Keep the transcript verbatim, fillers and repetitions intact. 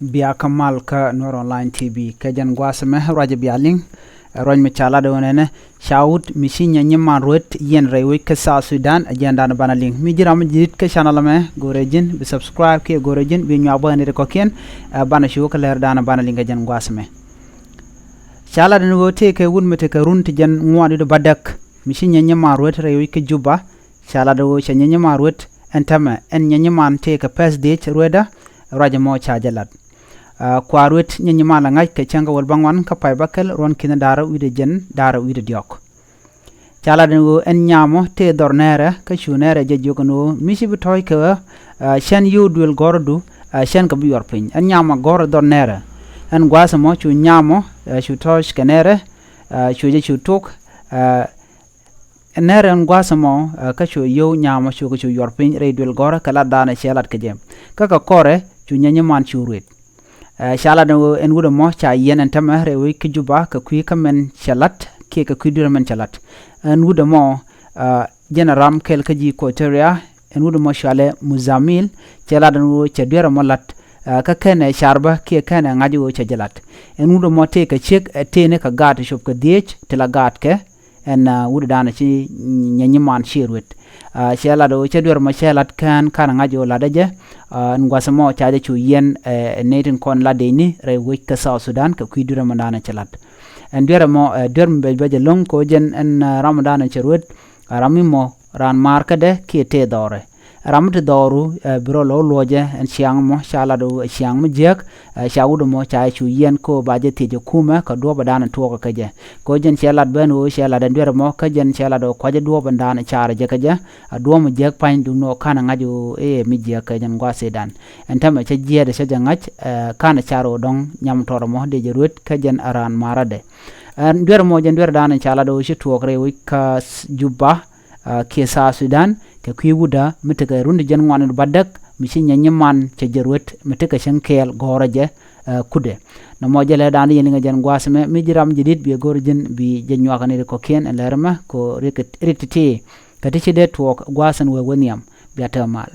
Bia kä mal kä Nuer Online T V kɛ jɛn gua̱a̱th ɛmɛ ruac bia liŋ. Ɛ ruac mi ca lat ɣöö nɛnɛ ca wut mi ci nyɛ nyiman ruet yiɛn rɛy wec kä South Sudan, ɛ jɛn dan banɛ liŋ. Mi ji̱ ram mi ji̱ dit kä channel ɛmɛ, go̱rɛ ji̱n bi subscribe kiɛ go̱rɛ ji̱n bi nyuak bä ni ri kɔ̱kiɛn. Ɛ banɛ cu kä lɛr dan banɛ liŋ kɛ jɛn gua̱a̱th ɛmɛ. Ca lat ni ɣöö tëëkɛ wut mi tekɛ run ti jɛn ŋuan dit bädäk mi ci nyɛ nyiman ruet rɛy wec kä Juba. Ca lat ɣöö cɛ nyɛ nyiman ruet ɛn tämɛ, ɛn nyɛ nyiman tëëkɛ pɛth diec ruetdä. Ruac ɛmɔ ca jɛ lat. Aa, kua ruet nyɛ nyiman la ŋa̱c kɛ cäŋ kä wäl bäŋuan kä pay bäkɛl ruɔ̱n ki̱n da̱rä wi̱cdɛ jɛn da̱rä wi̱cdɛ diɔ̱k. Ca lat ni ɣöö ɛn nyamɔ tëë dhɔr nɛɛrɛ kä cu nɛɛrɛ jɛ jiök ɛn ɣöö mi ci bi tɔ̱ɔ̱c kɛ ɣä, aa, cɛn yio̱w duël gɔ̱rä du, aa, cɛn kɛ bi yuɔr piny. Ɛn nyamɔ gɔ̱rä dhɔr nɛɛrɛ. Ɛn gua̱a̱th ɛmɔ cu nyamɔ, aa, cu tɔ̱ɔ̱c kɛ nɛɛrɛ, aa, cu jɛ cu tok, aa, nɛɛrɛ ɛn gua̱a̱th ɛmɔ, aa, kä cu yio̱w nyamɔ cu kɛ cu yuɔr piny rɛy duël gɔ̱rä kɛ lat danɛ cɛ lat kɛ jɛ. Kä kɛ kɔrɛ cu nyɛ nyiman cu ruet. Ɛ, ca lat ɛn wut ɛmɔ ca yiɛn ɛn tämɛ rɛy wec kä Juba kɛ kui̱ kä mɛn cɛ lat kiɛ kɛ kui̱ duer mɛn cɛ lat. Ɛn wut ɛmɔ, ɛ, jɛn ram kɛl kä ji̱ Equatoria, ɛn wut ɛmɔ cualɛ Muzamil, cɛ lat ɛn ɣöö cɛ duer ɛmɔ lat, ɛ, kä kɛnɛ car bä kiɛ kɛnɛ ŋa̱c ɣöö cɛ jɛ lat. Ɛn wut ɛmɔ tëëkɛ ciek, ɛ, tëëni kɛ gaat ti cop kɛ dhieec ti la gaatkɛ, ɛn, aa, wut danɔ ci nyɛ nyiman ci ruet. Aa, cɛ lat ɣöö cɛ duer mɔ cɛ lat kään kan ŋa̱c ɣöö latdä jɛ, aa, ɛn gua̱th mɔ ca jɛ cu yiɛn, ɛ, nɛy tin kɔn lat dee ni rɛy wec kä South Sudan kɛ kui̱ duer mɔ danɔ cɛ lat. Ɛn duer mɔ, ɛ, duer mɔ bɛc bɛc ɛlɔ̱ŋ kɛ ɣöö jɛn ɛn, aa, ram danɔ cɛ ruet, aa, ram mi mɔ raan maar kädɛ kiɛ tëë dhɔrɛ. Ram mi ti dhɔru, ɛ, bi rɔ lɔ luɔcɛ ɛn ciaŋ mɔ ca lat ɣöö ɛ ciaŋ mi jiääk, ɛ, ca wut ɛmɔ ca cu yiɛn kä ɣöö ba jɛ thiec ɛ kumɛ kɛ duɔ̱ɔ̱p ɛ danɔ tuɔɔk kä jɛ. Kɛ ɣöö jɛn cɛ lat ben ɣöö cɛ lat ɛn duer ɛmɔ kä jɛn cɛ lat ɣöö kuacä duɔ̱ɔ̱p ɛn danɔ car jɛ kä jɛ. A duɔ̱ɔ̱p mi jiääk pa̱ny duŋni ɣöö ka̱n ɛ ŋa̱c ɣöö ëë mi jiääk kɛ jɛn gua̱a̱th ëëdan. Ɛn tämɛ cä jiɛɛt ɛ cä jɛ ŋa̱c, ɛ, ka̱n ɛ car ɣöö dɔ̱ŋ nyam tɔr ɛmɔ dee jɛ ruet kä jɛn ɛ raan marädɛ. Ɛn duer ɛmɔ jɛn duer ɛ danɔ ca lat ɣöö ci tuɔɔk rɛy wec kä Juba, aa, kiɛ South Sudan, kɛ kui̱ wutdä mi tekɛ run ti jɛn ŋuan bädäk, mi ci nyɛ nyiman cɛ jɛ ruet, mi tekɛ cäŋ kɛɛl gɔ̱rä jɛ, aa, kutdɛ. Nɔmɔ jɛ lɛ dan yɛn liŋɛ jɛn gua̱a̱th ɛmɛ, mi ji̱ ram jɛ dit bi go̱r ji̱n bi jɛ nyuak ni ri kɔ̱kiɛn ɛn lɛr ɛmɛ, kɛ ɣöö rik, rik ti̱ti̱, kɛ ti ci dee tuɔɔk gua̱a̱th ɛn wee wä nhiam, bia te mal.